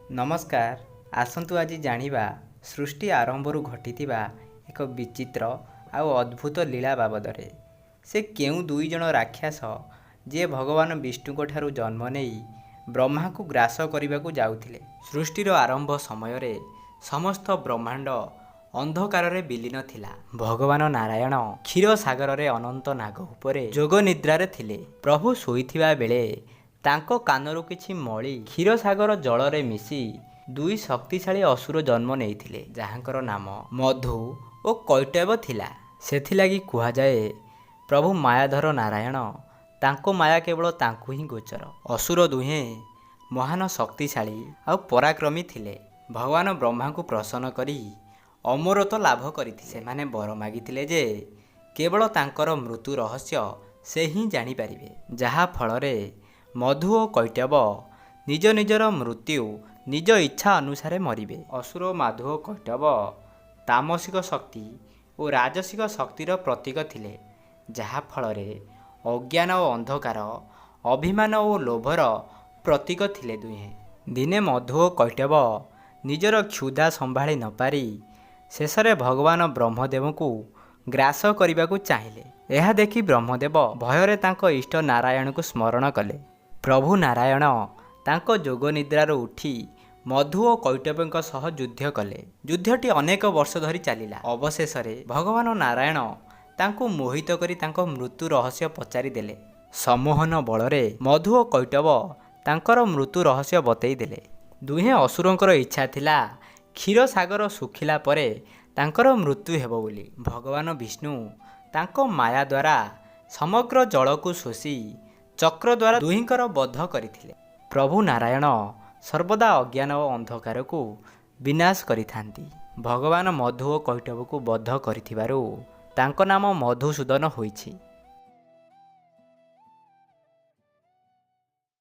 ନମସ୍କାର, ଆସନ୍ତୁ ଆଜି ଜାଣିବା ସୃଷ୍ଟି ଆରମ୍ଭରୁ ଘଟିଥିବା ଏକ ବିଚିତ୍ର ଆଉ ଅଦ୍ଭୁତ ଲୀଳା ବାବଦରେ। ସେ କେଉଁ ଦୁଇଜଣ ରାକ୍ଷସ ଯିଏ ଭଗବାନ ବିଷ୍ଣୁଙ୍କ ଠାରୁ ଜନ୍ମ ନେଇ ବ୍ରହ୍ମାଙ୍କୁ ଗ୍ରାସ କରିବାକୁ ଯାଉଥିଲେ। ସୃଷ୍ଟିର ଆରମ୍ଭ ସମୟରେ ସମସ୍ତ ବ୍ରହ୍ମାଣ୍ଡ ଅନ୍ଧକାରରେ ବିଲୀନ ଥିଲା। ଭଗବାନ ନାରାୟଣ କ୍ଷୀର ସାଗରରେ ଅନନ୍ତ ନାଗ ଉପରେ ଯୋଗ ନିଦ୍ରାରେ ଥିଲେ। ପ୍ରଭୁ ଶୋଇଥିବା ବେଳେ ତାଙ୍କ କାନରୁ କିଛି ମଳି କ୍ଷୀରସାଗର ଜଳରେ ମିଶି ଦୁଇ ଶକ୍ତିଶାଳୀ ଅସୁର ଜନ୍ମ ନେଇଥିଲେ, ଯାହାଙ୍କର ନାମ ମଧୁ ଓ କୈଟବ ଥିଲା। ସେଥିଲାଗି କୁହାଯାଏ ପ୍ରଭୁ ମାୟାଧର ନାରାୟଣ, ତାଙ୍କ ମାୟା କେବଳ ତାଙ୍କୁ ହିଁ ଗୋଚର। ଅସୁର ଦୁହେଁ ମହାନ ଶକ୍ତିଶାଳୀ ଆଉ ପରାକ୍ରମୀ ଥିଲେ। ଭଗବାନ ବ୍ରହ୍ମାଙ୍କୁ ପ୍ରସନ୍ନ କରି ଅମରତ୍ୱ ଲାଭ କରିଥିଲେ। ସେମାନେ ବର ମାଗିଥିଲେ ଯେ କେବଳ ତାଙ୍କର ମୃତ୍ୟୁ ରହସ୍ୟ ସେ ହିଁ ଜାଣିପାରିବେ, ଯାହା ଫଳରେ ମଧୁ ଓ କୈଟବ ନିଜ ନିଜର ମୃତ୍ୟୁ ନିଜ ଇଚ୍ଛା ଅନୁସାରେ ମରିବେ। ଅସୁର ମାଧୁ ଓ କୈଟବ ତାମସିକ ଶକ୍ତି ଓ ରାଜସିକ ଶକ୍ତିର ପ୍ରତୀକ ଥିଲେ, ଯାହା ଫଳରେ ଅଜ୍ଞାନ ଓ ଅନ୍ଧକାର, ଅଭିମାନ ଓ ଲୋଭର ପ୍ରତୀକ ଥିଲେ ଦୁହେଁ। ଦିନେ ମଧୁ ଓ କୈଟବ ନିଜର କ୍ଷୁଧା ସମ୍ଭାଳି ନପାରି ଶେଷରେ ଭଗବାନ ବ୍ରହ୍ମଦେବଙ୍କୁ ଗ୍ରାସ କରିବାକୁ ଚାହିଁଲେ। ଏହା ଦେଖି ବ୍ରହ୍ମଦେବ ଭୟରେ ତାଙ୍କ ଇଷ୍ଟ ନାରାୟଣଙ୍କୁ ସ୍ମରଣ କଲେ। ପ୍ରଭୁ ନାରାୟଣ ତାଙ୍କ ଯୋଗ ନିଦ୍ରାରୁ ଉଠି ମଧୁ ଓ କୈଟବଙ୍କ ସହ ଯୁଦ୍ଧ କଲେ। ଯୁଦ୍ଧଟି ଅନେକ ବର୍ଷ ଧରି ଚାଲିଲା। ଅବଶେଷରେ ଭଗବାନ ନାରାୟଣ ତାଙ୍କୁ ମୋହିତ କରି ତାଙ୍କ ମୃତ୍ୟୁ ରହସ୍ୟ ପଚାରିଦେଲେ। ସମ୍ମୋହନ ବଳରେ ମଧୁ ଓ କୈଟବ ତାଙ୍କର ମୃତ୍ୟୁ ରହସ୍ୟ ବତେଇ ଦେଲେ। ଦୁହେଁ ଅସୁରଙ୍କର ଇଚ୍ଛା ଥିଲା କ୍ଷୀରସାଗର ଶୁଖିଲା ପରେ ତାଙ୍କର ମୃତ୍ୟୁ ହେବ ବୋଲି। ଭଗବାନ ବିଷ୍ଣୁ ତାଙ୍କ ମାୟା ଦ୍ୱାରା ସମଗ୍ର ଜଳକୁ ଶୋଷି ଚକ୍ର ଦ୍ୱାରା ଦୁହିଁଙ୍କର ବଧ କରିଥିଲେ। ପ୍ରଭୁ ନାରାୟଣ ସର୍ବଦା ଅଜ୍ଞାନ ଓ ଅନ୍ଧକାରକୁ ବିନାଶ କରିଥାନ୍ତି। ଭଗବାନ ମଧୁ ଓ କୈଟବକୁ ବଧ କରିଥିବାରୁ ତାଙ୍କ ନାମ ମଧୁସୂଦନ ହୋଇଛି।